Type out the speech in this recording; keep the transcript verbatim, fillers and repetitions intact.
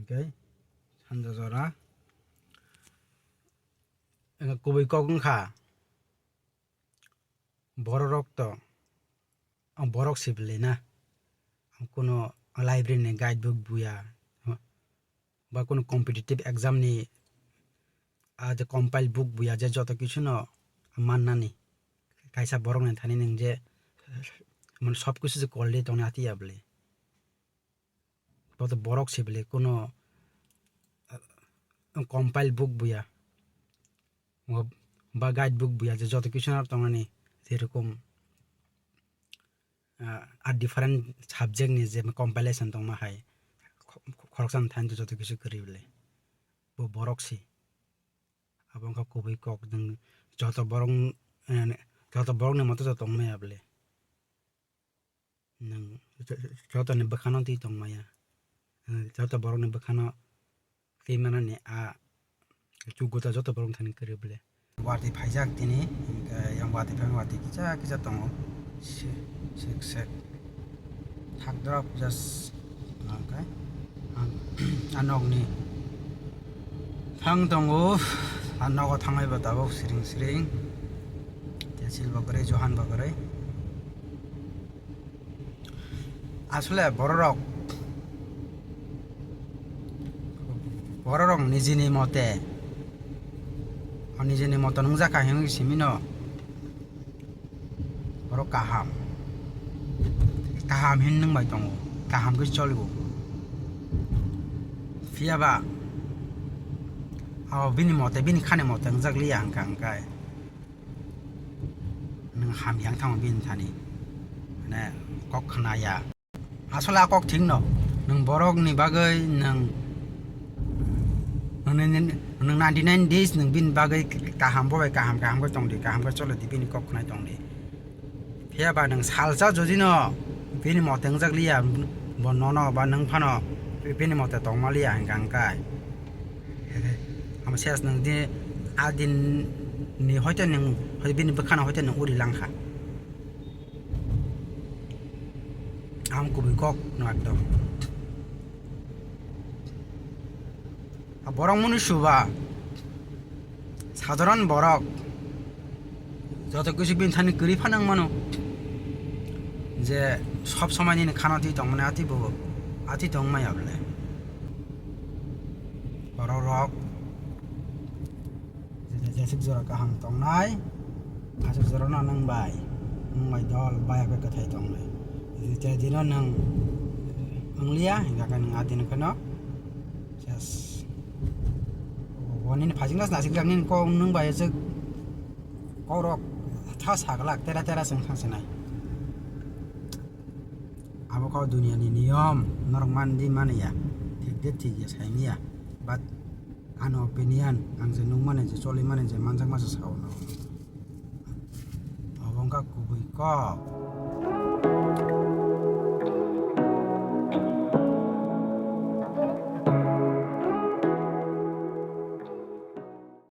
Tei sanja jora. Kubui kok wngkha bororok to, ang borok sibili na, ang kuno library ni guide book buya, ba kuno competitive exam ni, ah, je compile book buya, je joto kisu no mannani, kaisa borok ni thani nung je, mane sob kisu je quality tongna ati ya bole. Bo to borok se bole, kuno, ah, compile book buya, ba guide book buya, je joto kisu no tongnani, jerokom, ah, a different subject ni je compilation tongma hai, khoroksa ni thani joto kisu kwrwi bole, bo borok se. Abo wngkha kubui kok, nwng joto borok, eh, joto borok ni moto joto tongmaya bole. Nwng joto ni bwkhano twi tongmaya. Nwng joto borok ni bwkhano twi manani a chugo ta joto borok thani kwrwi bole. Watwi phaijak tini, hwnkhe yang watwi phai watwi kisa kisa tongo. Se-, sek sek. Thak drop just hwnkhe ang a nokni thang tongo. A nogo thangwi bo tabuk siring siring. Tehsil bo kwrwi, Johan bo kwrwi. Asole bororok, bororok nijini mote, o nijini moto nungjak kha hinwi simino, borok kaham, kaham hin nungbai tongo, kaham khe choligo. Phiyaba abo bini mote, bini khani mote wngjak liya hwnkha hwnkhe. Nwng hamya wng thango bini thani, mane kok khna ya. Asole a kok thik no, nwng borok ni bagwi nwng, nwng, nwng ninety nine days nwng bini bagwi kaham bo bai kaham, kaham khe tong di, kaham khe cholo di, bini kok khnai tong di. Phiya ba nwng salsa jodi no bini mote wngjak liya, bo nono ba nwng phano bini mote tongma liya hwnkha hwnkhe. Amo ses nwng di a din ni hoite nwng, hoite bini bwkhano hoite nwng uri langkha. Ang kubui kok no ekdom. A borok mwnwi suba, sadharon borok, joto kisu bini thani kwrwi phano wng mano. Je sob somai nini khano twi tongmani ati bo, ati tongmaya bole. Borok rok je, je, jeswk jora kaham tongnai, aswk jora no nwng bai, nwng bai dol bai bai kwthai tongnai. Je, je dino nwng wngliya, hingkha khe nwng a dino kheno ses. Bo nini phajikna se nasik jak nini kok nwng bai jeswk kok rok tha saglak tera tera se wngkha se nai. Abo kok duniya ni niyom norok man di mani ya, thik de thik ya sai manya, but ano opinion, ang je nukmani, je cholimani, je manjakma se sao no. Obo wngkha kubui kok.